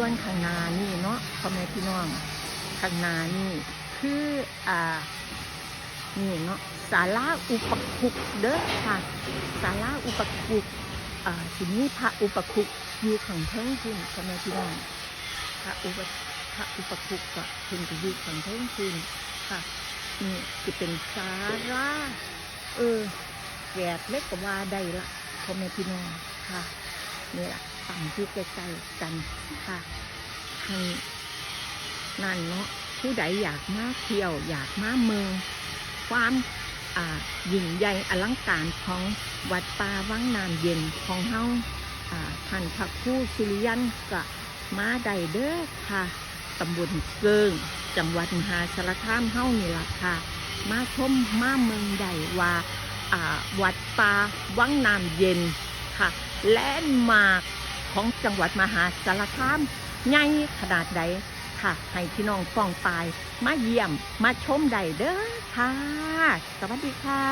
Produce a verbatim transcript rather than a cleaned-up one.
ส่วนข้างหน้านี่เนาะ พ่อแม่พี่น้อง ข้างหน้านี่คือ อ่า นี่เนาะ ศาลาอุปคุกเด้อค่ะ ศาลาอุปคุก อ่า สิมีพระอุปคุกอยู่ข้างเทิงพุ้น พ่อแม่พี่น้อง พระอุป- พระอุปคุกก็เพิ่นก็อยู่ข้างเทิงพุ้นค่ะ นี่สิเป็นศาลา เออ แฝดเลยก็ว่าได้ละ พ่อแม่พี่น้องค่ะ นี่ล่ะ ตั้งอยู่ใกล้ๆกันค่ะ คันนั่นเนาะ ผู้ใดอยากมาเที่ยว อยากมาเบิ่งความ อ่า ยิ่งใหญ่อลังการของวัดป่าวังน้ำเย็นของเฮา อ่า ท่านพระครูสุริยันก็มาได้เด้อค่ะ ตำบลเกิง จังหวัดมหาสารคามเฮานี่ล่ะค่ะ มาชมมาเบิ่งได้ว่า อ่า วัดป่าวังน้ำเย็นค่ะ แลนด์มาร์คของจังหวัดมหาสารคามใหญ่ขนาดใดค่ะ ให้พี่น้องป้องปายมาเยี่ยมมาชมได้เด้อค่ะ สวัสดีค่ะ